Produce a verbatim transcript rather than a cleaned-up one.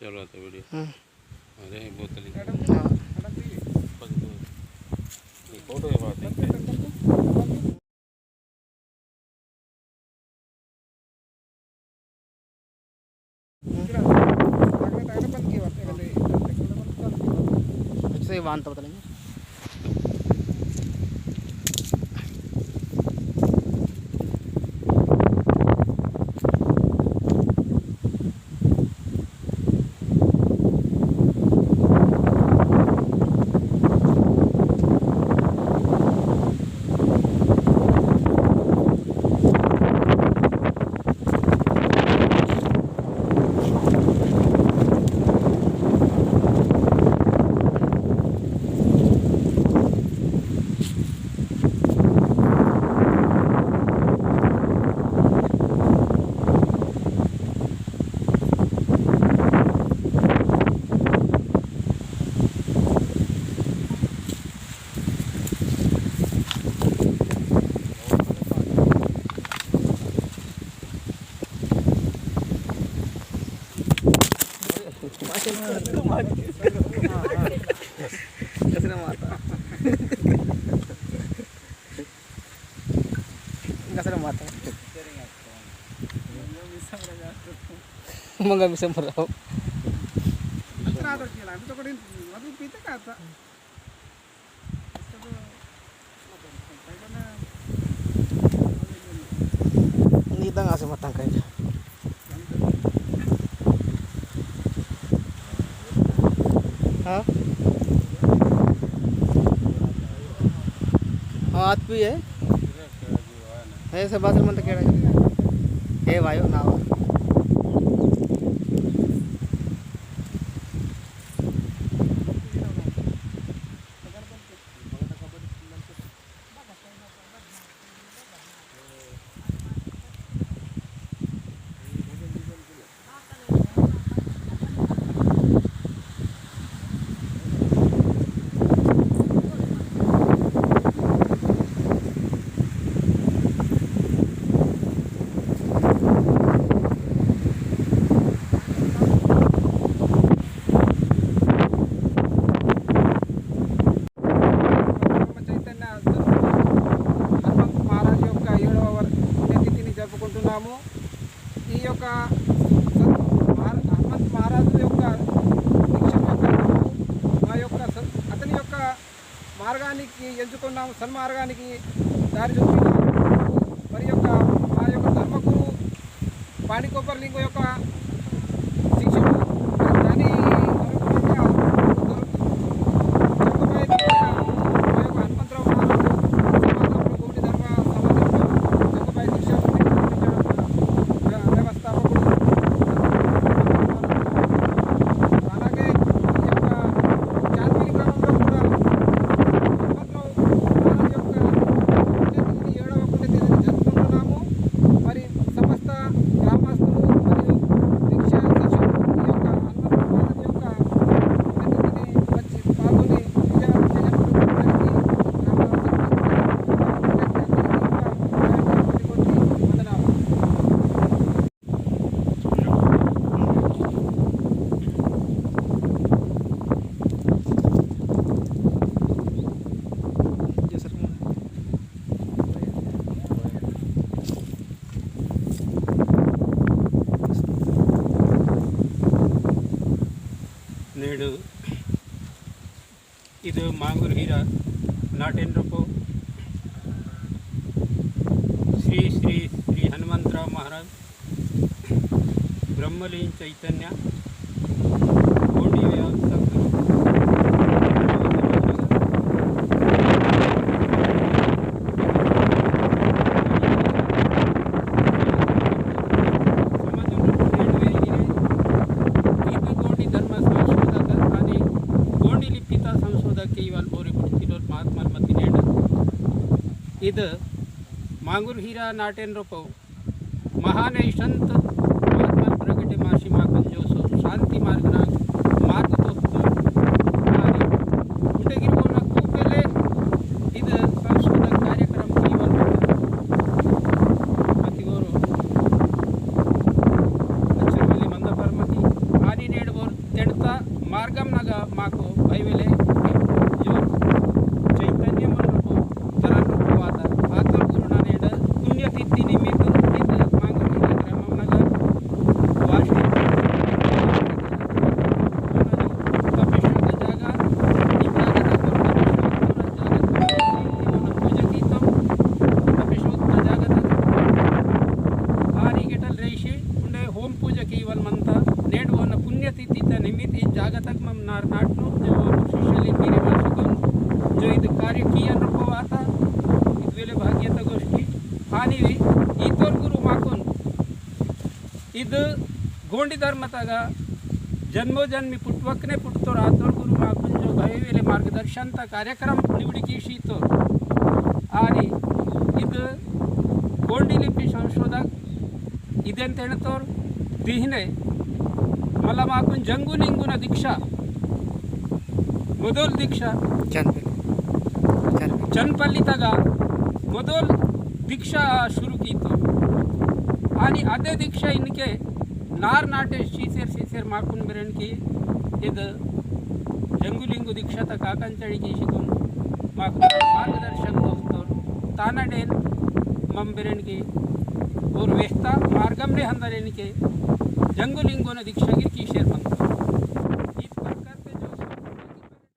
चलो तो वीडियो। हम्म। अरे बोतल ही। हाँ। ये फोटो के बाद। हम्म। अच्छा, ये वान तो बता लेंगे। मंगा मिसम राव। निदंग आसे मतंग कई। हाँ? हाँ, आत भी है। हे, से बादल मंत केड़ा। हे, वायो, नावा। చైతన్య హనుమంత్ మహారాజు యొక్క ఏడవ వర్-, పుణ్యతిథిని జరుపుకుంటున్నాము. ఈ యొక్క సత్-, మహా-, హనుమంత్ మహారాజు యొక్క దీక్ష యొక్క మా యొక్క సత్-, అతని యొక్క మార్గానికి ఎంచుకున్నాము, సన్మార్గానికి దారి చూపిన మరి యొక్క మా యొక్క ధర్మగురు పాడి కొబ్బరి లింగం యొక్క శిష్యుడు మరి దాని యొక్క జంగమాయ దీక్ష, మా యొక్క హనుమంతరావు మహారాజు సమాజంలో గోండి ధర్మ సమాజంలో జంగమాయ దీక్ష వ్యవస్థాపకుడు. అలాగే ఈ యొక్క చార్మిడి గ్రామంలో కూడా హనుమంతరావు మహారాజు యొక్క పుణ్యతిథిని, ఏడవ పుణ్యతిథిని జరుపుకుంటున్నాము. మరి సమస్త గ్రామస్తులు మరియు దీక్షా శిష్యులు ఈ యొక్క హనుమంతరావు మహారాజు యొక్క పుణ్యతిథిని వచ్చి పాల్గొని విజయవంతం చేసినటువంటి అందరికీ గ్రామ ప్రజలందరికీ కూడా వందనాలు. नेडु इदु मांगुर हीरा नाटेन रोपो श्री श्री श्री हनुमंतराव महाराज ब्रह्मलीन चैतन्य गोंडी व्यवस्थापन समाजंलो रेंडु वेल इरवै तीन गोंडी धर्म संशोधक अनि गोंडी लिपिता संशोधक के इवाल बोरे कुर्तिलोर महात्मा मतिनेड। इद मांगुर हीरा नाटेन रोपो महान संत महात्मा प्रगटे मासी माकन जो सो शांति मार्ग ना मार्ग तो आदि उंडे गिर कोना कोपेले इद संशोधन कार्यक्रम कीवल अति गोरो अचरवली मंद परमति आदि नेड बोर आनी ईतोर गुरु माकुन इद गोंडी धर्मतगा जन्मो जन्मी पुटवकने पुटतोर आतोर गुरु माकुन जो भय वेले मार्गदर्शन ता कार्यक्रम निवड़ी कीशीतोर। आनी इद गोंडी लिपि संशोधक इदेन तेणतोर दिहने मला माकुन जंगु लिंगुन दीक्षा, मुदोल दीक्षा चनपल्ली। चनपल्ली। चनपल्ली तगा मुदोल दीक्षा शुरू कीतो। आनी अदे दीक्षा इनके नार नाटे सीसेर सीसेर माकुन बेरेन की इद जंगु लिंगु दीक्षा तक आकंचड़ी की शिकुन माकुन मार्गदर्शन दोस्तोर तानाडेन मम बेरेन की और वेहता मार्गम ने हंदरेन के जंगु लिंगुन दीक्षा गिर कीसेर मंतो।